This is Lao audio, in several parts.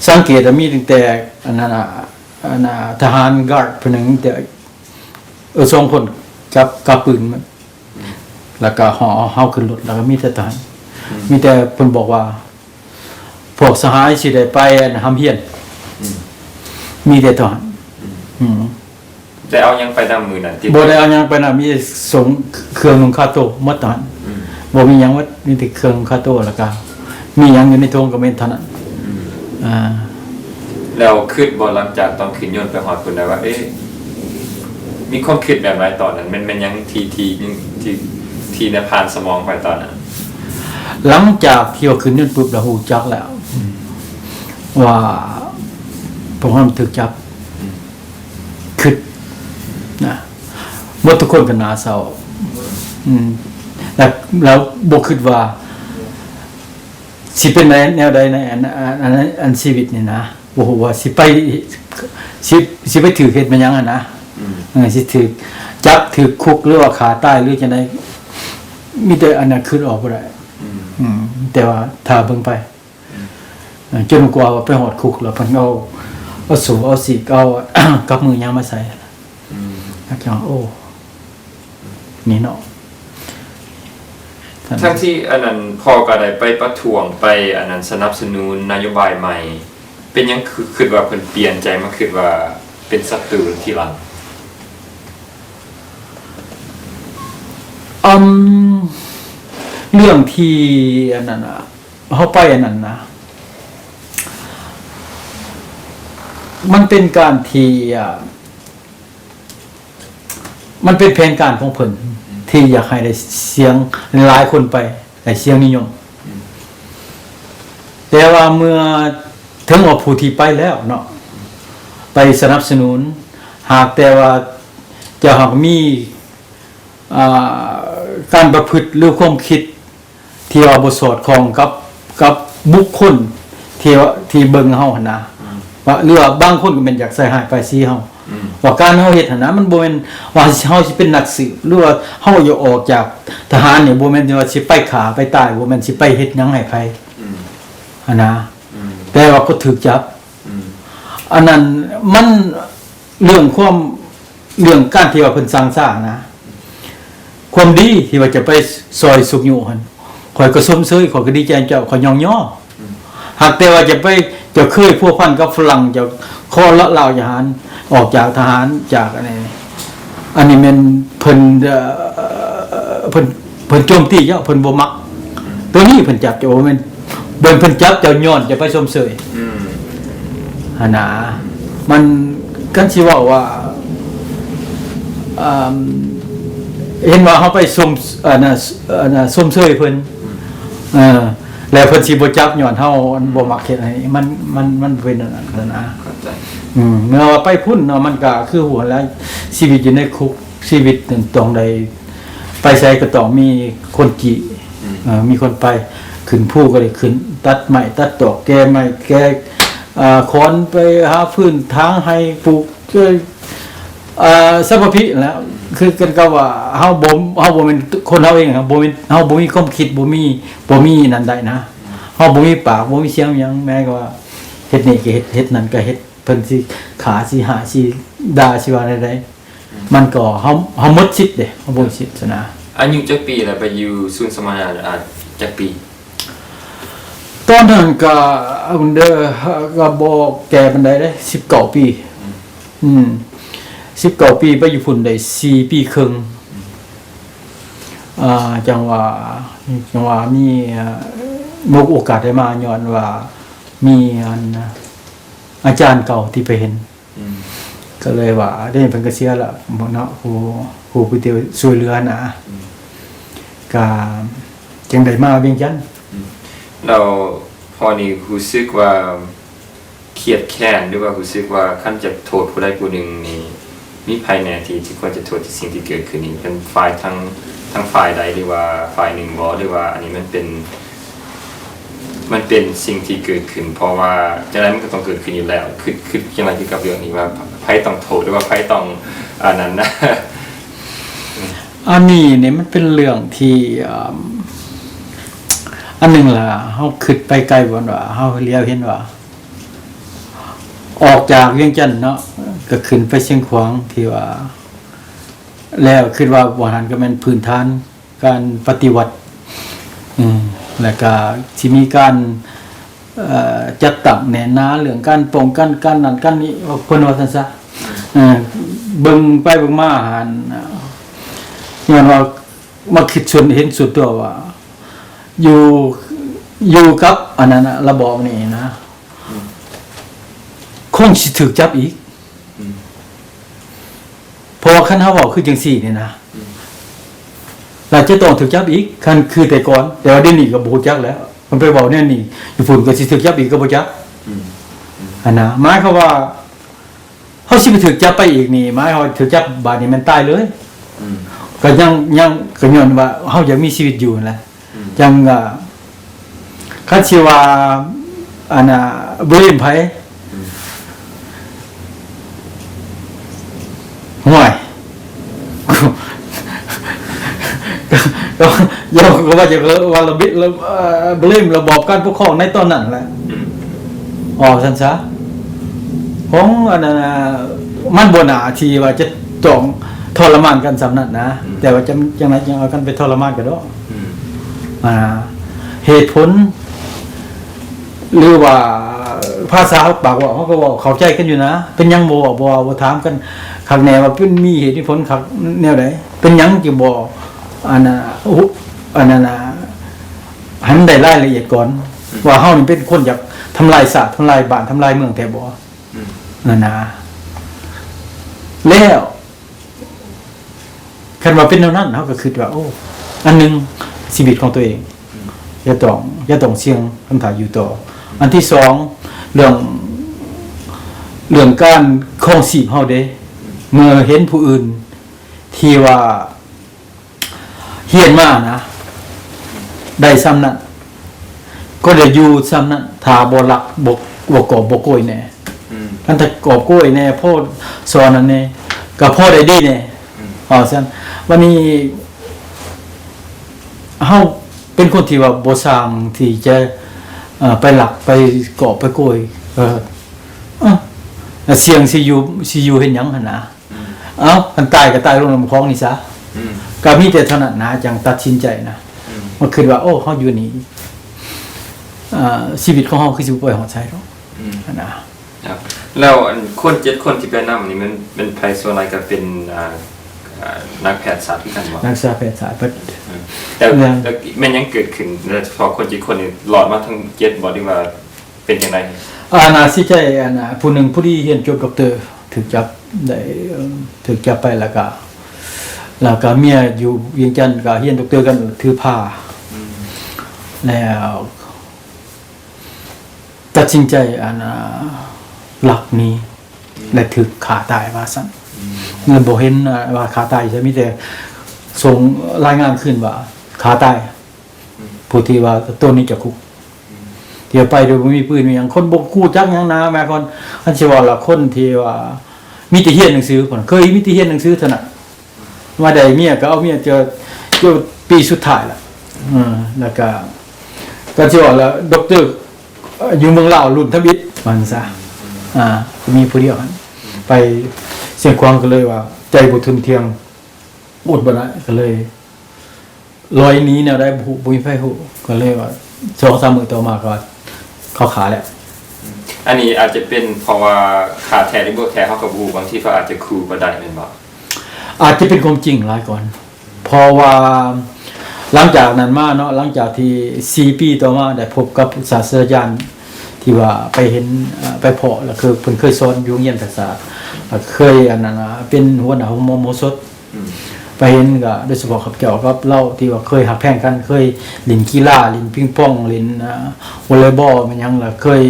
ສັງເກດວ່າມີຕັ້ງແຕ່ອັນນັ້ນນະ ອັນນະ ທະຫານກາດຜູ້ໜຶ່ງ ແຕ່ ເອີ ສອງຄົນກັບ ກັບປືນ ແລ້ວກໍເຮົາ ເຮົາຂຶ້ນລົດ ແລ້ວກໍມີແຕ່ທະຫານ ອືມ ມີແຕ່ເພິ່ນບອກວ່າ ພວກສະຫາຍຊິໄດ້ໄປອັນຮ່ຳຮຽນ ອືມ ມີແຕ່ທະຫານ ອືມ ອືມ ໄດ້ເອົາຫຍັງໄປນຳມື້ນັ້ນຕິ? ບໍ່ໄດ້ເອົາຫຍັງໄປນຳ ມີແຕ່ສົ່ງເຄື່ອງນຸ່ງຄາໂຕໝົດເທົ່ານັ້ນ ອືມ ບໍ່ມີຫຍັງໝົດ ມີແຕ່ເຄື່ອງນຸ່ງຄາໂຕ ແລ້ວກະມີຫຍັງຢູ່ໃນຖົງກະແມ່ນເທົ່ານັ້ນ ອືມ ອ່າ ແລ້ວຄິດບໍ່ ຫຼັງຈາກຕອນຂຶ້ນຍົນໄປຮອດພຸ້ນໄດ້ວ່າ ເອະ ມີຄວາມຄິດແບບໃດຕອນນັ້ນ? ແມ່ນ ແມ່ນຫຍັງທີ່ ທີ່ ທີ່ ທີ່ໄດ້ຜ່ານສະໝອງໄປຕອນນັ້ນ? ຫຼັງຈາກທີ່ວ່າຂຶ້ນຍົນປຶບ ແລ້ວຮູ້ຈັກແລ້ວ ອືມ ວ່າພວກເຮົາຖືກຈັບ ອືມ ຄິດນະ ໝົດທຸກຄົນກໍໜ້າເສົ້າ ອືມ ແລ້ວ ແລ້ວບໍ່ຄິດວ່າຊິເປັນໃນແນວໃດໃນອັນ ອັນ ອັນ ອັນຊີວິດນີ້ນະ ບໍ່ຮູ້ວ່າຊິໄປ ຊິ ຊິໄປຖືກເຮັດແມ່ນຫຍັງຫັ້ນນະ ອືມ ເອີ ຊິຖືກຈັບ ຖືກຄຸກ ຫຼືວ່າຂ້າຕາຍ ຫຼືຈັ່ງໃດ ມີແຕ່ອັນນັ້ນຄິດອອກບໍ່ໄດ້ ອືມ ອືມ ແຕ່ວ່າຖ້າເບິ່ງໄປ ອືມ ຈົນກວ່າວ່າໄປຮອດຄຸກແລ້ວ ເພິ່ນເອົາ ເອົາໂສ້ ເອົາສີກ ເອົາ ກັບມືຫຍັງມາໃສ່ ອືມ ແລ້ວກໍ ໂອ້ ນີ້ເນາະ ທັງທີ່ອັນນັ້ນພໍ່ກໍໄດ້ໄປປະທ້ວງ ໄປອັນນັ້ນສະໜັບສະໜູນນະໂຍບາຍໃໝ່ ເປັນຫຍັງຄ- ຄິດວ່າເພິ່ນປ່ຽນໃຈມາຄິດວ່າເປັນສັດຕູທີຫຼັງ? ອືມ ເລື່ອງທີ່ອັນນັ້ນນະ ເຮົາໄປອັນນັ້ນນະ ມັນເປັນການທີ່ ອ່າ ມັນເປັນແຜນການຂອງເພິ່ນ ອືມ ທີ່ຢາກໃຫ້ໄດ້ສຽງຫຼາຍຄົນໄປ ໄດ້ສຽງນິຍົມ ອືມ ແຕ່ວ່າເມື່ອເຖິງວ່າຜູ້ທີ່ໄປແລ້ວເນາະ ໄປສະໜັບສະໜູນ ຫາກແຕ່ວ່າເຈົ້າຫາກມີ ອ່າ ການປະພຶດ ຫຼື ຄວາມຄິດ ທີ່ວ່າບໍ່ສອດຄ່ອງກັບ ກັບບຸກຄົນທີ່ວ່າ ທີ່ເບິ່ງເຮົາຫັ້ນນະ ອືມ ວ່າ ຫຼືວ່າບາງຄົນກໍແມ່ນຢາກໃສ່ຮ້າຍປ້າຍສີເຮົາ ອືມ ວ່າການເຮົາເຮັດຫັ້ນນະ ມັນບໍ່ແມ່ນວ່າເຮົາຊິເປັນນັກສືບ ຫຼືວ່າເຮົາຢາກອອກຈາກທະຫານນີ້ ບໍ່ແມ່ນວ່າຊິໄປຂ້າໄປຕາຍ ບໍ່ແມ່ນຊິໄປເຮັດຫຍັງໃຫ້ໃຜ ອືມ ຫັ້ນນະ ອືມ ແຕ່ວ່າກໍຖືກຈັບ ອືມ ອັນນັ້ນມັນ ເລື່ອງຄວາມ ເລື່ອງການທີ່ວ່າເພິ່ນສ້າງສານະ ຄວາມດີທີ່ວ່າຈະໄປຊ່ອຍຊຸກຍູ້ຫັ້ນ ຂ້ອຍກໍຊົມເຊີຍ ຂ້ອຍກໍດີໃຈນຳເຈົ້າ ຂ້ອຍຍ້ອງຍໍ ອືມ ຫາກແຕ່ວ່າຈະໄປ ເຈົ້າເຄີຍພົວພັນກັບຝຣັ່ງ ເຈົ້າຂໍລະລາວຈະຫານ ອອກຈາກທະຫານ ຈາກອັນນີ້ ອັນນີ້ແມ່ນເພິ່ນ ເອີ ເພິ່ນ ເພິ່ນໂຈມຕີເຈົ້າ ເພິ່ນບໍ່ມັກ ໂຕນີ້ເພິ່ນຈັບເຈົ້າ ບໍ່ແມ່ນ ບໍ່ແມ່ນເພິ່ນຈັບເຈົ້າຍ້ອນຈະໄປຊົມເຊີຍ ອືມ ຫັ້ນນະ ມັນ ຄັນຊິເວົ້າວ່າ ເອີ່ມ ເຫັນວ່າເຮົາໄປຊົມ ອັນນະ ອັນນະ ຊົມເຊີຍເພິ່ນ ອືມ ເອີ ແລ້ວເພິ່ນຊິບໍ່ຈັບຍ້ອນເຮົາ ອັນ ອືມ ບໍ່ມັກເຮັດໃຫ້ ມັນ ມັນ ມັນເປັນອັນນັ້ນນະ ເຂົ້າໃຈ ອືມ ເມື່ອວ່າໄປພຸ້ນເນາະ ມັນກະຄືຮູ້ຫັ້ນແຫຼະ ຊີວິດຢູ່ໃນຄຸກ ຊີວິດນັ້ນຕ້ອງໄດ້ ໄປໃສກໍຕ້ອງມີຄົນຈີ້ ອືມ ເອີ ມີຄົນໄປ ຂຶ້ນພູກໍໄດ້ຂຶ້ນ ຕັດໄມ້ຕັດຕອກ ແກ່ໄມ້ແກ່ ອ່າ ຂອນ ໄປຫາຟືນ ຖາງໄຮ່ ປູກ ເອີ ອ່າ ສາມະພີແຫຼະ ອືມ ຄືກັນກັບວ່າເຮົາບໍ່ ເຮົາບໍ່ແມ່ນຄົນເຮົາເອງ ເຮົາບໍ່ແມ່ນ ເຮົາບໍ່ມີຄວາມຄິດ ບໍ່ມີ ບໍ່ມີນັ້ນໄດ້ນະ ອືມ ເຮົາບໍ່ມີປາກ ບໍ່ມີສຽງຫຍັງ ແມ້ວ່າເຮັດນີ້ກໍເຮັດ ເຮັດນັ້ນກໍເຮັດ ເພິ່ນຊິຂ້າ ຊິຮ້າຍ ຊິດ່າ ຊິວ່າແນວໃດ ມັນກໍ ເຮົາ ເຮົາໝົດສິດເດ້ ເຮົາບໍ່ມີສິດຊະນະ. ອາຍຸຈັກປີແລ້ວໄປຢູ່ສູນສຳມະນາ ອາ ຈັກປີ? ຕອນນັ້ນກໍ ເອີ ກໍບໍ່ແກ່ປານໃດເດ້ ສິບເກົ້າປີ ອືມ ອືມ ສິບເກົ້າປີ ໄປຢູ່ພຸ້ນໄດ້ສີ່ປີເຄິ່ງ ອືມ ອ່າ ຈັ່ງວ່າ ຈັ່ງວ່າມີ ເອີ ມີໂອກາດໄດ້ມາ ຍ້ອນວ່າມີອັນ ອາຈານເກົ່າທີ່ໄປເຫັນ ອືມ ກໍເລີຍວ່າ ດຽວນີ້ເພິ່ນກໍເສຍແລ້ວເນາະ ຜູ້ ຜູ້ ຜູ້ທີ່ຊ່ວຍເຫຼືອນະ ອືມ ກໍຈຶ່ງໄດ້ມາວຽງຈັນ ອືມ ແລ້ວພໍ່ນີ້ຮູ້ສຶກວ່າຄຽດແຄ້ນ ຫຼືວ່າຮູ້ສຶກວ່າຄັນຈະໂທດຜູ້ໃດຜູ້ໜຶ່ງນີ້ ມີໃຜແດ່ທີ່ ທີ່ຄວນຈະໂທດ ທີ່ສິ່ງທີ່ເກີດຂຶ້ນນີ້ ເປັນຝ່າຍທາງ ທາງຝ່າຍໃດ ຫຼືວ່າຝ່າຍໜຶ່ງບໍ ຫຼືວ່າອັນນີ້ມັນເປັນ ມັນເປັນສິ່ງທີ່ເກີດຂຶ້ນ ເພາະວ່າຈັ່ງໃດມັນກໍຕ້ອງເກີດຂຶ້ນຢູ່ແລ້ວ ຄິດ ຄິດຈັ່ງໃດກ່ຽວກັບເລື່ອງນີ້ ວ່າໃຜຕ້ອງໂທດ ຫຼືວ່າໃຜຕ້ອງອັນນັ້ນນະ? ອັນນີ້ນີ້ມັນເປັນເລື່ອງທີ່ ເອີ່ມ ອັນໜຶ່ງລະ ເຮົາຄິດໄປໄກບ່ອນວ່າ ເຮົາຫຼຽວເຫັນວ່າ ອອກຈາກວຽງຈັນເນາະ ກໍຂຶ້ນໄປຊຽງຂວາງ ທີ່ວ່າ ແລ້ວຄິດວ່າບ່ອນຫັ້ນກໍແມ່ນພື້ນຖານການປະຕິວັດ ອືມ ແລ້ວກໍຊິມີການ ເອີ ຈັດຕັ້ງແໜ້ນໜາເລື່ອງການປ້ອງກັນການນັ້ນການນີ້ ເພິ່ນວ່າຊັ້ນຊະ. ເອີ ເບິ່ງໄປເບິ່ງມາຫັ້ນ ຍ້ອນວ່າມາຄິດສ່ວນ ເຫັນສ່ວນຕົວວ່າ ຢູ່ ຢູ່ກັບອັນນັ້ນນະ ລະບອບນີ້ນະ ອືມ ຄົງຊິຖືກຈັບອີກ ອືມ ເພາະວ່າຄັນເຮົາເວົ້າຄືຈັ່ງຊີ້ນີ້ນະ ອືມ ລະຈະຕ້ອງຖືກຈັບອີກ ຄັນຄືແຕ່ກ່ອນ ແຕ່ວ່າດຽວນີ້ກໍບໍ່ຮູ້ຈັກແລ້ວ ມັນໄປເວົ້າແນວນີ້ຢູ່ພຸ້ນກໍຊິຖືກຈັບອີກກໍບໍ່ຈັກ ອືມ ຫັ້ນນະ ໝາຍຄວາມວ່າ ເຮົາຊິໄປຖືກຈັບໄປອີກນີ້ ໝາຍເຮົາຖືກຈັບບາດນີ້ແມ່ນຕາຍເລີຍ ອືມ ກໍຍັງ ຍັງ ກໍຍ້ອນວ່າເຮົາຢາກມີຊີວິດຢູ່ຫັ້ນແຫຼະ ອືມ ຈັ່ງວ່າ ຄັນຊິວ່າ ອັນນ່າ blame ໃຜ ອືມ ຫ້ວຍ ກໍ ກໍ ກໍວ່າຈະວ່າລະເບຍ ເອ່ອ blame ລະບອບການປົກຄອງໃນຕອນນັ້ນແຫຼະ ອືມ ເວົ້າຊັ້ນຊະ ຂອງອັນນັ້ນນະ ມັນບໍ່ໜ້າທີ່ວ່າຈະຕ້ອງທໍລະມານກັນສ່ຳນັ້ນນະ ອືມ ແຕ່ວ່າຈັ່ງ ຈັ່ງໃດຈັ່ງເອົາກັນໄປທໍລະມານກັນເນາະ ອືມ ອ່າ ເຫດຜົນ ຫຼືວ່າພາສາປາກເວົ້າ ເຮົາກໍເວົ້າເຂົ້າໃຈກັນຢູ່ນະ ເປັນຫຍັງບໍ່ເວົ້າ ບໍ່ເວົ້າ ບໍ່ຖາມກັນຄັກແນ່ວ່າເປັນ ມີເຫດມີຜົນຄັກແນວໃດ ເປັນຫຍັງຈຶ່ງບໍ່ ອັນນ່າ ອຸ ອັນນັ້ນນະ ໃຫ້ມັນໄດ້ລາຍລະອຽດກ່ອນ ອືມ ວ່າເຮົານີ້ເປັນຄົນຢາກທຳລາຍຊາດ ທຳລາຍບ້ານ ທຳລາຍເມືອງແທ້ບໍ່ ອືມ ນັ້ນນະ ແລ້ວ ຄັນວ່າເປັນແນວນັ້ນ ເຮົາກໍຄິດວ່າ ໂອ້ ອັນໜຶ່ງ ຊີວິດຂອງຕົວເອງ ອືມ ຢ່າຕ້ອງ ຢ່າຕ້ອງສ່ຽງ ຄັນຖ້າຢູ່ຕໍ່ ອືມ ອັນທີສອງ ເລື່ອງ ເລື່ອງການຄອງຊີບເຮົາເດ້ ອືມ ເມື່ອເຫັນຜູ້ອື່ນທີ່ວ່າຮຽນມານະ ໄດ້ສ່ຳນັ້ນ ກໍໄດ້ຢູ່ສ່ຳນັ້ນ ຖ້າບໍ່ລັກ ບໍ່ ບໍ່ກອບບໍ່ໂກຍແດ່ ອືມ ຄັນຖ້າກອບໂກຍແດ່ ພໍສອນນັ້ນແດ່ ກໍພໍໄດ້ດີແດ່ ອືມ ເວົ້າຊັ້ນ. ບັດນີ້ເຮົາເປັນຄົນທີ່ວ່າບໍ່ຊ່າງທີ່ຈະ ເອີ ໄປລັກໄປກອບໄປໂກຍ ເອີ ເອີ ແລ້ວສ່ຽງຊິຢູ່ ຊິຢູ່ເຮັດຫຍັງຫັ້ນນະ? ອືມ ເອົ້າ ຄັນຕາຍກໍຕາຍລົງນ້ຳຂອງນີ້ຊະ ອືມ ກໍມີແຕ່ເທົ່ານັ້ນນະ ຈັ່ງຕັດສິນໃຈນະ ອືມ ມາຄິດວ່າ ໂອ້ ເຮົາຢູ່ນີ້ ເອີ ຊີວິດຂອງເຮົາຄືຊິບໍ່ໄປຮອດໃສດອກ ອືມ ຫັ້ນນະ. ແລ້ວອັນຄົນເຈັດຄົນທີ່ໄປນຳນີ້ ແມ່ນ ແມ່ນໃຜ? ສ່ວນຫຼາຍກໍເປັນ ອ່າ ອ່າ ນັກແພດສັດຄືກັນບໍ່? ນັກສາແພດສັດເບິດ ອືມ ແຕ່ ແມ່ນ ແຕ່ແມ່ນຫຍັງເກີດຂຶ້ນ ໂດຍສະເພາະຄົນເຈັດຄົນນີ້ ລອດມາທັງເຈັດບໍ່ ຫຼືວ່າ ເປັນຈັ່ງໃດ? ອາ ໜ້າເສຍໃຈ ອັນ ຜູ້ໜຶ່ງ ພໍດີຮຽນຈົບດັອກເຕີ ຖືກຈັບ ໄດ້ ເອີ ຖືກຈັບໄປ ແລ້ວກະ ແລ້ວກະເມຍຢູ່ວຽງຈັນ ກະຮຽນດັອກເຕີກັນ ຖືພາ ອືມ ແລ້ວຕັດສິນໃຈ ອັນ ລັກໜີ ອືມ ແລະ ຖືກຂ້າຕາຍວ່າຊັ້ນ ອືມ ແລະ ບໍ່ເຫັນ ອາ ວ່າຂ້າຕາຍໃສ ມີແຕ່ສົ່ງລາຍງານຄືນວ່າຂ້າຕາຍ ອືມ ຜູ້ທີ່ວ່າໂຕນີ້ຈະຄຸກ ອືມ ທີ່ໄປໂດຍບໍ່ມີປືນມີຫຍັງ ຄົນບໍ່ຮູ້ຈັກຫຍັງນະ ແມ່ນຄົນ ອັນຊິເວົ້າລະ ຄົນທີ່ວ່າມີແຕ່ຮຽນໜັງສື ເພິ່ນເຄີຍມີແຕ່ຮຽນໜັງສືເທົ່ານັ້ນ ມາໄດ້ເມຍກໍເອົາເມຍເທື່ອ ຈົນປີສຸດທ້າຍລະ ເອີ ແລ້ວກໍ ກໍຊິເວົ້າລະ ດັອກເຕີ ຢູ່ເມືອງລາວລຸ້ນທຳອິດ ວ່າຊັ້ນຊະ ອືມ ອາ ມີຜູ້ດຽວຫັ້ນ ອືມ ໄປຊຽງຂວາງ ກໍເລີຍວ່າໃຈບໍ່ທົນທ່ຽງ ອົດບໍ່ໄດ້ ກໍເລີຍ ລອຍໜີແນວໃດບໍ່ຮູ້ ບໍ່ມີໃຜຮູ້ ກໍເລີຍວ່າສອງສາມມື້ຕໍ່ມາກໍວ່າເຂົາຂ້າແລ້ວ. ອືມ ອັນນີ້ອາດຈະເປັນເພາະວ່າຂ້າແທ້ຫຼືບໍ່ແທ້ເຮົາກໍບໍ່ຮູ້ ບາງທີເຂົາອາດຈະຂູ່ກໍໄດ້ແມ່ນບໍ່? ອາດຈະເປັນຄວາມຈິງຫຼາຍກ່ອນ ເພາະວ່າຫຼັງຈາກນັ້ນມາເນາະ ຫຼັງຈາກທີ່ສີ່ປີຕໍ່ມາໄດ້ພົບກັບສາດສະດາຈານທີ່ວ່າໄປເຫັນ ເອີ ໄປພໍ້ ແລ້ວຄືເພິ່ນເຄີຍສອນຢູ່ໂຮງຮຽນແພດສາດ ແລ້ວເຄີຍ ອັນນັ້ນ ເປັນຫົວໜ້າໂຮງໝໍໂມສົດ ອືມ ໄປເຫັນກໍໂດຍສະເພາະຂ້າພະເຈົ້າກັບລາວທີ່ວ່າເຄີຍຮັກແພງກັນ ເຄີຍຫຼິ້ນກິລາ ຫຼິ້ນປິງປອງ ຫຼິ້ນ ອ່າ ວໍເລີບອລ ແມ່ນຫຍັງລະ ເຄີຍ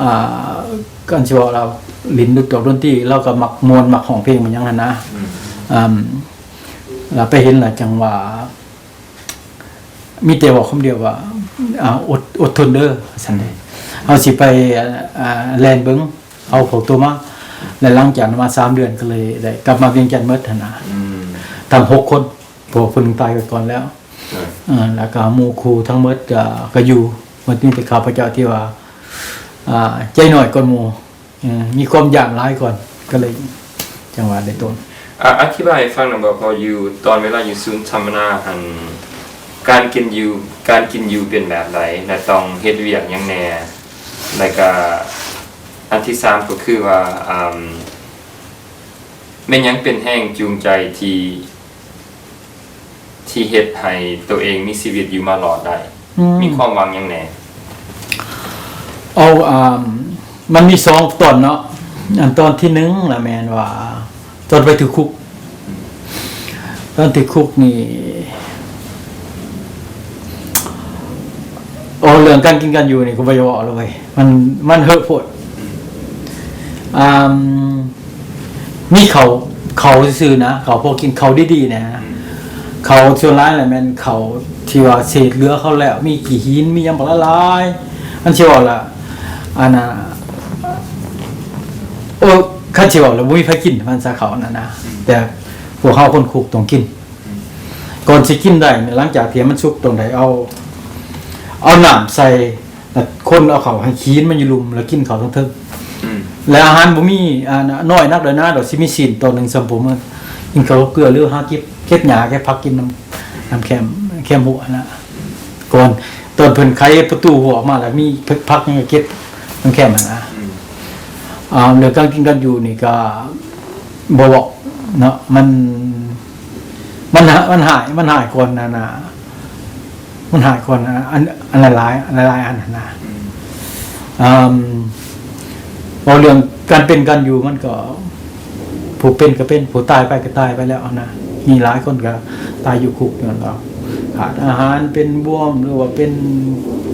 ອ່າ ຄັນຊິເວົ້າລາວຫຼິ້ນດົນຕອກດົນຕີ ລາວກໍມັກມ່ວນມັກຮ້ອງເພງແມ່ນຫຍັງຫັ້ນນະ ອືມ ອ່າ ລະໄປເຫັນລະຈັ່ງວ່າ ມີແຕ່ເວົ້າຄຳດຽວວ່າ ອ່າ ອົດ ອົດທົນເດີ ວ່າຊັ້ນເດ ເຮົາຊິໄປ ອ່າ ແລ່ນເບິ່ງ ເອົາພວກໂຕມາ ແລະ ຫຼັງຈາກນັ້ນມາສາມເດືອນ ກໍເລີຍໄດ້ກັບມາວຽງຈັນໝົດຫັ້ນນະ ອືມ ທັງຫົກຄົນ ເພາະວ່າຜູ້ໜຶ່ງຕາຍໄປກ່ອນແລ້ວ ເອີ ເອີ ແລ້ວກໍໝູ່ຄູ່ທັງໝົດ ກໍ ກໍຢູ່ ມັນມີແຕ່ຂ້າພະເຈົ້າທີ່ວ່າ ອ່າ ໃຈນ້ອຍກ່ອນໝູ່ ເອີ ມີຄວາມຢ້ານຫຼາຍກ່ອນ ກໍເລີຍ ຈັ່ງວ່າໄດ້ຕົ້ນ. ອາ ອະທິບາຍໃຫ້ຟັງໜ່ອຍບໍ່ ເພາະຢູ່ ຕອນເວລາຢູ່ສູນສຳມະນາຫັ້ນ ການກິນຢູ່ ການກິນຢູ່ເປັນແບບໃດ ແລະ ຕ້ອງເຮັດວຽກຫຍັງແດ່? ແລ້ວກະອັນທີສາມກໍຄືວ່າ ອາ ແມ່ນຫຍັງເປັນແຮງຈູງໃຈທີ່ ທີ່ເຮັດໃຫ້ໂຕເອງມີຊີວິດຢູ່ມາລອດໄດ້? ອືມ ມີຄວາມຫວັງຫຍັງແດ່? ເອົາ ອາ ມັນມີສອງຕອນເນາະ ອັນຕອນທີໜຶ່ງລະແມ່ນວ່າ ຕອນໄປຖືກຄຸກ ຕອນຖືກຄຸກນີ້ ເອົາເລື່ອງການກິນການຢູ່ນີ້ກໍບໍ່ຢາກເວົ້າແລ້ວເວີຍ ມັນ ມັນເຮີະໂພດ. ອາ ມີເຂົ້າ ເຂົ້າຊື່ໆນະ ເຂົ້າພໍກິນ ເຂົ້າດີໆນະ ອືມ ເຂົ້າສ່ວນຫຼາຍລະແມ່ນເຂົ້າທີ່ວ່າເສດເຫຼືອເຂົາແລ້ວ ມີຂີ້ຫີນ ມີຫຍັງບັກຫຼາຍໆ ອັນຊິເວົ້າລະ ອັນນ່າ ໂອ້ ຄັນຊິເວົ້າລະບໍ່ມີໃຜກິນ ມັນຊະເຂົ້ານັ້ນນະ ອືມ ແຕ່ພວກເຮົາຄົນຄຸກຕ້ອງກິນ ອືມ ກ່ອນຊິກິນໄດ້ນີ້ ຫຼັງຈາກທີ່ມັນສຸກຕ້ອງໄດ້ເອົາ ເອົານ້ຳໃສ່ ແລ້ວຄົນເອົາເຂົ້າໃຫ້ຂີ້ຫີນມັນຢູ່ລຸ່ມ ແລ້ວກິນເຂົ້າເທິງໆ ອືມ ແລ້ວອາຫານບໍ່ມີ ອາ ນ້ອຍນັກດອກນະ ດອກຊິມີຊີ້ນຕອນໜຶ່ງສ່ຳໂປມ ກິນເຂົ້າກັບເກືອ ຫຼືຫາເກັບ ເກັບຫຍ້າເກັບຜັກກິນນຳ ນຳແຄມ ແຄມຮົ້ວຫັ້ນນະ ກ່ອນ ຕອນເພິ່ນໄຂປະຕູຮົ້ວອອກມາ ແລ້ວມີຜັກຫຍັງກໍເກັບນຳແຄມຫັ້ນນະ ອືມ ອາ ເລື່ອງການກິນການຢູ່ນີ້ກໍບໍ່ເວົ້າເນາະ ມັນ ມັນ ມັນຫາຍ ມັນຫາຍກ່ອນນັ້ນນະ ມັນຫາຍກ່ອນ ອັນ ອັນຫຼາຍໆ ອັນຫຼາຍໆ ອັນຫັ້ນນະ ອືມ ເວົ້າເລື່ອງການເປັນການຢູ່ ມັນກໍ ຜູ້ເປັນກໍເປັນ ຜູ້ຕາຍໄປກໍຕາຍໄປແລ້ວຫັ້ນນະ ມີຫຼາຍຄົນກໍຕາຍຢູ່ຄຸກຍ້ອນວ່າຂາດອາຫານ ເປັນບວມ ຫຼືວ່າເປັນ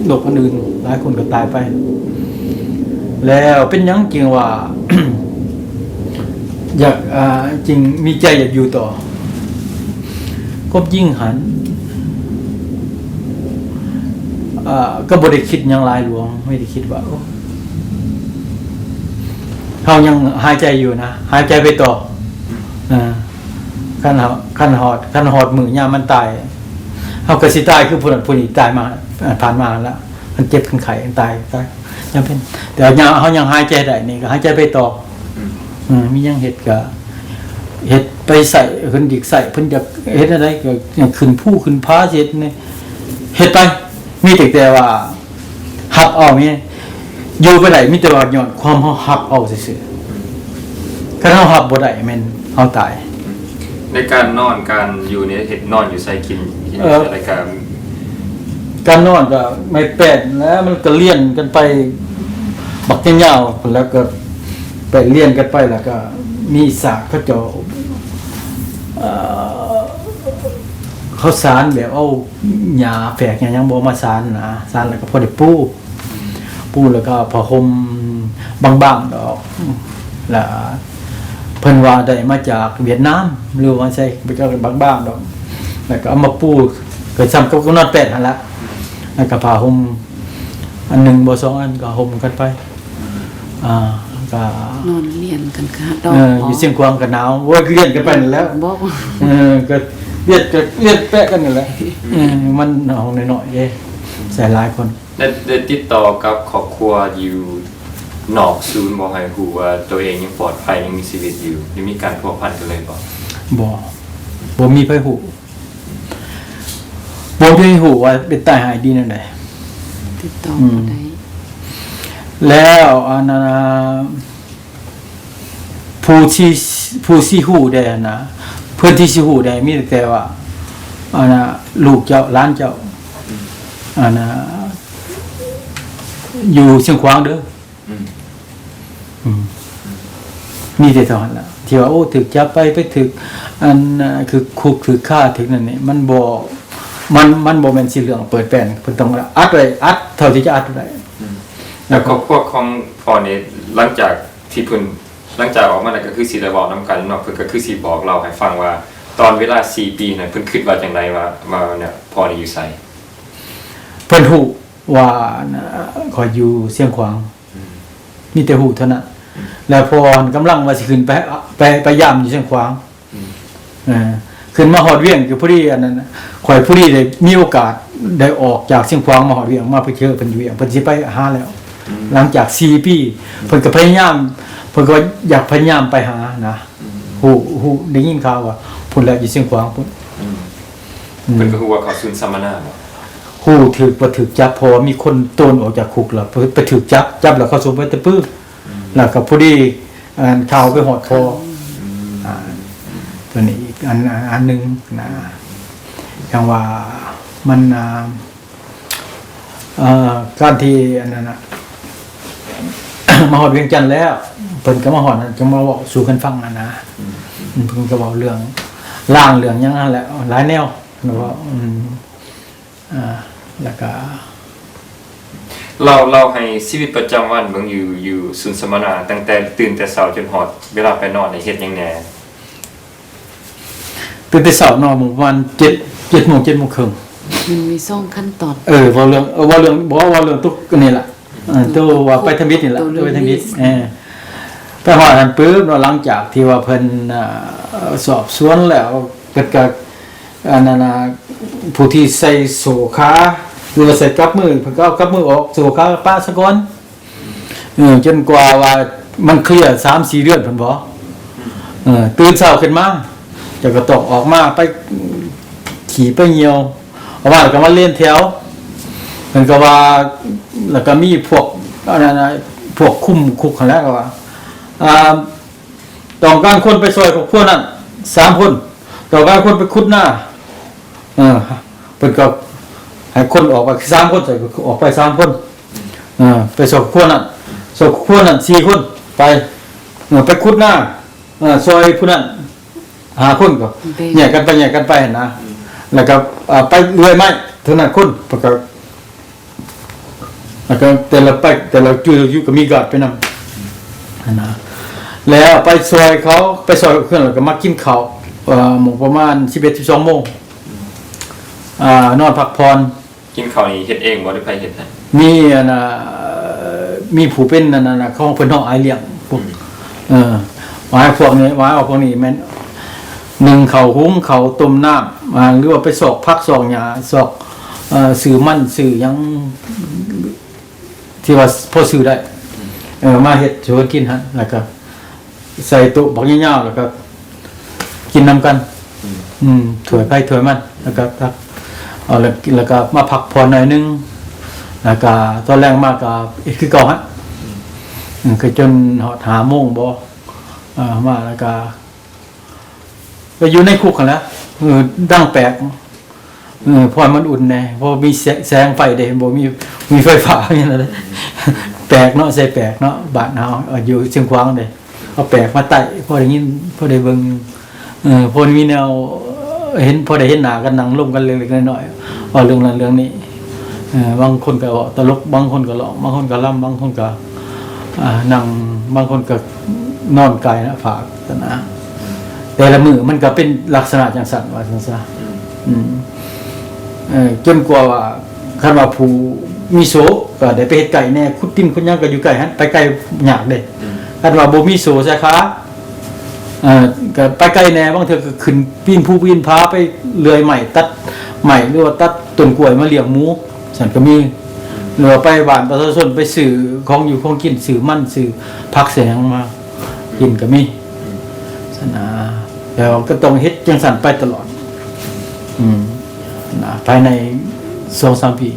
ໂລກອັນອື່ນ ຫຼາຍຄົນກໍຕາຍໄປ. ແລ້ວເປັນຫຍັງຈຶ່ງວ່າ ຢາກ ອ່າ ຈຶ່ງມີໃຈຢາກຢູ່ຕໍ່? ຄວາມຈິງຫັ້ນ ອ່າ ກໍບໍ່ໄດ້ຄິດຫຍັງຫຼາຍຫຼວງ ມີແຕ່ຄິດວ່າ ໂອ້ ເຮົາຍັງຫາຍໃຈຢູ່ນະ ຫາຍໃຈໄປຕໍ່ ເອີ ຄັນເຮົາ ຄັນຮອດ ຄັນຮອດມື້ຍາມມັນຕາຍ ເຮົາກໍຊິຕາຍຄືຜູ້ນັ້ນຜູ້ນີ້ຕາຍມາ ຜ່ານມາຫັ້ນລະ ຄັນເຈັບຄັນໄຂ້ຕາຍ ຕາຍ ຈຳເປັນ ແຕ່ວ່າເຮົາຍັງຫາຍໃຈໄດ້ນີ້ ກໍຫາຍໃຈໄປຕໍ່ ອືມ ເອີ ມີຫຍັງເຮັດກໍເຮັດໄປ ໃຊ້ເພິ່ນຢາກໃຊ້ ເພິ່ນຢາກເຮັດແນວໃດກໍຂຶ້ນພູຂຶ້ນຜາ ຊິເຮັດແນວ ເຮັດໄປ ມີແຕ່ ແຕ່ວ່າຮັບເອົາ ມີ ຢູ່ໄປໄດ້ ມີແຕ່ວ່າຍ້ອນຄວາມເຮົາຮັບເອົາຊື່ໆ ຄັນເຮົາຮັບບໍ່ໄດ້ ແມ່ນເຮົາຕາຍ. ໃນການນອນ ການຢູ່ນີ້ ເຮັດ ນອນຢູ່ໃສ ກິນ ກິນຢູ່ໃສ ແລ້ວກະ ການນອນກໍໄມ້ແປ້ນແຫຼະ ມັນກໍລຽນກັນໄປບັກຍາວໆ ແລ້ວກໍໄປລຽນກັນໄປ ແລ້ວກໍມີສາກເຂົາເຈົ້າ ເອີ ເຂົາສານແບບເອົາຫຍ້າແຝກຫຍ້າຫຍັງບໍ່ມາສານນະ ສານແລ້ວກໍພໍໄດ້ປູ ປູແລ້ວກໍຜ້າຫົ່ມບາງໆດອກ ລະເພິ່ນວ່າໄດ້ມາຈາກຫວຽດນາມ ຫຼືວ່າໃສ ບໍ່ຈັກ ບາງໆດອກ ແລ້ວກໍເອົາມາປູ ກໍສ່ຳກັບນອນແປ້ນຫັ້ນລະ ແລ້ວກໍຜ້າຫົ່ມອັນໜຶ່ງບໍ່ສອງອັນ ກໍຫົ່ມກັນໄປ ອ່າ ກໍນອນລຽນກັນ ເອີ ຢູ່ຊຽງຂວາງກໍໜາວ ໂອ້ຍ ລຽນກັນໄປນັ້ນແຫຼະ ເອີ ກໍລຽນ ກໍລຽນແປະກັນນັ້ນແຫຼະ ເອີ ມັນຫ້ອງນ້ອຍໆເດ້ ໃສ່ຫຼາຍຄົນ. ໄດ້ ໄດ້ຕິດຕໍ່ກັບຄອບຄົວຢູ່ນອກສູນບໍ່ ໃຫ້ຮູ້ວ່າໂຕເອງຍັງປອດໄພ ຍັງມີຊີວິດຢູ່ ໄດ້ມີການພົວພັນກັນເລີຍບໍ່? ບໍ່ ບໍ່ມີໃຜຮູ້ ບໍ່ມີໃຜຮູ້ວ່າເປັນຕາຍຮ້າຍດີແນວໃດ ຕິດຕໍ່ ອືມ ບໍ່ໄດ້ ແລ້ວອັນນັ້ນ ຜູ້ທີ່ ຜູ້ຊິຮູ້ໄດ້ຫັ້ນນະ ເພື່ອນທີ່ຊິຮູ້ໄດ້ ມີແຕ່ວ່າ ອັນນ່າ ລູກເຈົ້າ ຫຼານເຈົ້າ ອືມ ອັນນ່າ ຢູ່ຊຽງຂວາງເດີ ອືມ ອືມ ມີແຕ່ເທົ່ານັ້ນລະ ທີ່ວ່າ ໂອ້ ຖືກຈັບໄປ ໄປຖືກ ອັນນະ ຄືຄຸກ ຖືກຄາ ຖືກນັ້ນນີ້ ມັນບໍ່ ມັນ ມັນບໍ່ແມ່ນຊິເລື່ອງເປີດແປນ ເພິ່ນຕ້ອງອັດໄວ້ ອັດເທົ່າທີ່ຈະອັດໄດ້ ອືມ ແລ້ວຄອບຄົວຂອງພໍ່ນີ້ ຫຼັງຈາກທີ່ເພິ່ນ ຫຼັງຈາກອອກມາແລ້ວ ກໍຄືຊິໄດ້ເວົ້ານຳກັນເນາະ ເພິ່ນກໍຄືຊິບອກເລົ່າໃຫ້ຟັງວ່າ ຕອນເວລາສີ່ປີນັ້ນ ເພິ່ນຄິດວ່າຈັ່ງໃດ ວ່າ ວ່າ ວ່າ ພໍ່ນີ້ຢູ່ໃສ? ເພິ່ນຮູ້ວ່າ ຂ້ອຍຢູ່ຊຽງຂວາງ ອືມ ມີແຕ່ຮູ້ເທົ່ານັ້ນ ອືມ ແລ້ວພໍ່ຫັ້ນກຳລັງວ່າຊິຂຶ້ນໄປ ໄປ ໄປຢາມຢູ່ຊຽງຂວາງ ອືມ ເອີ ຂຶ້ນມາຮອດວຽງ ກໍພໍດີອັນນັ້ນ ຂ້ອຍພໍດີໄດ້ມີໂອກາດໄດ້ອອກຈາກຊຽງຂວາງມາຮອດວຽງ ມາໄປເຈີເພິ່ນຢູ່ວຽງ ເພິ່ນຊິໄປຫາແລ້ວ ຫຼັງຈາກສີ່ປີ ເພິ່ນກໍພະຍາຍາມ ເພິ່ນກໍຢາກພະຍາຍາມໄປຫານະ ຮູ້ ຮູ້ ໄດ້ຍິນຂ່າວວ່າພຸ້ນແຫຼະ ຢູ່ຊຽງຂວາງພຸ້ນ. ອືມ ອືມ ເພິ່ນກໍຮູ້ວ່າເຂົາສູນສຳມະນາບໍ່? ຮູ້ ຖືກ ວ່າຖືກຈັບ ເພາະວ່າມີຄົນໂຕນອອກຈາກຄຸກແລ້ວ ໄປ ໄປຖືກຈັບ ຈັບແລ້ວເຂົາສົ່ງໄປແຕ່ປື. ອືມ ແລ້ວກໍພໍດີ ອັນ ຂ່າວໄປຮອດພໍ່. ອືມ ອ່າ ຕົວນີ້ອີກອັນ ອັນໜຶ່ງນະ ຈັ່ງວ່າມັນ ອ່າ ເອີ ການທີ່ອັນນັ້ນນະ ມາຮອດວຽງຈັນແລ້ວ ເພິ່ນກໍມາຮອດນັ້ນ ຈຶ່ງມາເວົ້າສູ່ກັນຟັງຫັ້ນນະ. ອືມ ເພິ່ນກໍເວົ້າເລື່ອງລາງເລື່ອງຫຍັງຫັ້ນແຫຼະ ຫຼາຍແນວເນາະ. ອືມ ອ່າ ແລ້ວກໍ ເລົ່າ ເລົ່າໃຫ້ຊີວິດປະຈຳວັນເບິ່ງ ຢູ່ ຢູ່ສູນສຳມະນາ ຕັ້ງແຕ່ຕື່ນແຕ່ເຊົ້າຈົນຮອດເວລາໄປນອນນີ້ ເຮັດຫຍັງແດ່? ຕື່ນແຕ່ເຊົ້າເນາະ ປະມານເຈັດ ເຈັດໂມງ ເຈັດໂມງເຄິ່ງ. ມັນມີສອງຂັ້ນຕອນ. ເອີ ເວົ້າເລື່ອງ ເອີ ເວົ້າເລື່ອງ ບໍ່ ເວົ້າເລື່ອງຕົກອັນນີ້ລະ ເອີ ໂຕວ່າໄປທຳອິດນີ້ລະ ໂຕ ໂຕໄປທຳອິດ ເອີ ໄປຮອດຫັ້ນປຶບເນາະ ຫຼັງຈາກທີ່ວ່າເພິ່ນ ອ່າ ສອບສວນແລ້ວ ເພິ່ນກໍ ອັນນັ້ນນະ ຜູ້ທີ່ໃສ່ໂສ້ຄາ ຫຼືວ່າໃສ່ກັບມື ເພິ່ນກໍເອົາກັບມືອອກ ໂສ້ຄາປະຊະກ່ອນ. ເອີ ຈົນກວ່າວ່າມັນເຄລຍສາມສີ່ເດືອນພຸ້ນບໍ ເອີ ຕື່ນເຊົ້າຂຶ້ນມາ ເຈົ້າກໍຕ້ອງອອກມາໄປຂີ້ໄປຍ່ຽວ ອອກມາແລ້ວກໍມາລຽນແຖວ. ເພິ່ນກໍວ່າ ແລ້ວກໍມີພວກ ອັນນັ້ນນະ ພວກຄຸມຄຸກຫັ້ນແຫຼະ ກໍວ່າ ອ່າ ຕ້ອງການຄົນໄປຊ່ອຍຄອບຄົວນັ້ນສາມຄົນ ຕ້ອງການຄົນໄປຂຸດນາ ເອີ ເພິ່ນກໍໃຫ້ຄົນອອກໄປສາມຄົນ ໃສ່ອອກໄປສາມຄົນ ເອີ ໄປຊ່ອຍຄອບຄົວນັ້ນ ຊ່ອຍຄອບຄົວນັ້ນສີ່ຄົນ ໄປ ເອີ ໄປຂຸດນາ ເອີ ຊ່ອຍຜູ້ນັ້ນຫ້າຄົນ ກໍແຍກກັນໄປ ແຍກກັນໄປຫັ້ນນະ ແລ້ວກໍ ເອີ ໄປເລື່ອຍໄມ້ເທົ່ານັ້ນຄົນ ເພິ່ນກໍ ແລ້ວກໍແຕ່ລະໄປ ແຕ່ລະຈຸດ ຈຸດກໍມີກາດໄປນຳຫັ້ນນະ ແລ້ວໄປຊ່ອຍເຂົາ ໄປຊ່ອຍເພິ່ນ ແລ້ວກໍມາກິນເຂົ້າ ເອີ ໂມງປະມານສິບເອັດ ສິບສອງໂມງ ອ່າ ນອນພັກຜ່ອນ. ກິນເຂົ້ານີ້ເຮັດເອງບໍ່ ຫຼືໃຜເຮັດໃຫ້? ມີອັນນ່າ ມີຜູ້ເປັນອັນນັ້ນນະ ຂອງເພິ່ນເນາະ ອ້າຍລ້ຽງພວກ ອືມ ເອີ ວ່າພວກນີ້ ວ່າພວກນີ້ແມ່ນ ໜຶ່ງເຂົ້າ ຫຸງເຂົ້າ ຕົ້ມນ້ຳ ອ່າ ຫຼືວ່າໄປຊອກຜັກຊອກຫຍ້າ ຊອກ ເອີ ຊື້ມັນຊື້ຫຍັງ ທີ່ວ່າພໍຊື້ໄດ້ ເອີ ມາເຮັດສູ່ເພິ່ນກິນຫັ້ນ ແລ້ວກໍໃສ່ໂຕະບັກຍາວໆ ແລ້ວກໍກິນນຳກັນ ອືມ ຖ້ວຍໃຜຖ້ວຍມັນ ແລ້ວກໍຕັກ ເອົາ ແລ້ວ ແລ້ວກໍມາພັກຜ່ອນໜ້ອຍໜຶ່ງ ແລ້ວກໍຕອນແລງມາກໍເຮັດຄືເກົ່າຫັ້ນ ອືມ ຄືຈົນຮອດຫ້າໂມງບໍ ເອີ ມາແລ້ວກໍ ກໍຢູ່ໃນຄຸກຫັ້ນແຫຼະ ເອີ ດັງແປກ ເອີ ເພາະມັນອຸ່ນແດ່ ບໍ່ມີແສ ແສງໄຟເດ້ ບໍ່ມີ ມີໄຟຟ້າຫຍັງເດ້ ແປກເນາະ ໃສ່ແປກເນາະ ບ້ານເຮົາ ເອີ ຢູ່ຊຽງຂວາງເດ້ ເອົາແປກມາໄຕ້ ພໍໄດ້ຍິນ ພໍໄດ້ເບິ່ງ ເອີ ພໍມີແນວເຫັນ ພໍໄດ້ເຫັນໜ້າກັນ ນັ່ງລົມກັນເລັກໆນ້ອຍໆ ເວົ້າເລື່ອງນັ້ນເລື່ອງນີ້ ເອີ ບາງຄົນກໍເວົ້າຕະຫຼົກ ບາງຄົນກໍຮ້ອງ ບາງຄົນກໍລຳ ບາງຄົນກໍ ອ່າ ນັ່ງ ບາງຄົນກໍນອນກາຍໜ້າຜາກຊັ້ນນະ ແຕ່ລະມື້ມັນກໍເປັນລັກສະນະຈັ່ງຊັ້ນ ວ່າຊັ້ນຊະ ອືມ ເອີ ຈົນກວ່າວ່າ ຄັນວ່າຜູ້ມີໂສກໍໄດ້ໄປເຮັດໄກ່ແດ່ ຂຸດດິນຂຸດຫຍັງກໍຢູ່ໃກ້ຫັ້ນ ໄປໄກຍາກເດ້ ອືມ ຄັນວ່າບໍ່ມີໂສສາຍຄາ ເອີ ກໍໄປໄກແດ່ ບາງເທື່ອກໍຂຶ້ນປີນພູປີນຜາ ໄປເລື່ອຍໄມ້ ຕັດໄມ້ ຫຼືວ່າຕັດຕົ້ນກ້ວຍມາລ້ຽງໝູ ຊັ້ນກໍມີ ຫຼືວ່າໄປບ້ານປະຊາຊົນ ໄປຊື້ຂອງຢູ່ຂອງກິນ ຊື້ມັນ ຊື້ຜັກ ຊື້ຫຍັງມາກິນກໍມີ ຊັ້ນນະ ແຕ່ວ່າກໍຕ້ອງເຮັດຈັ່ງຊັ້ນໄປຕະຫຼອດ ອືມ ນະ ພາຍໃນສອງສາມປີ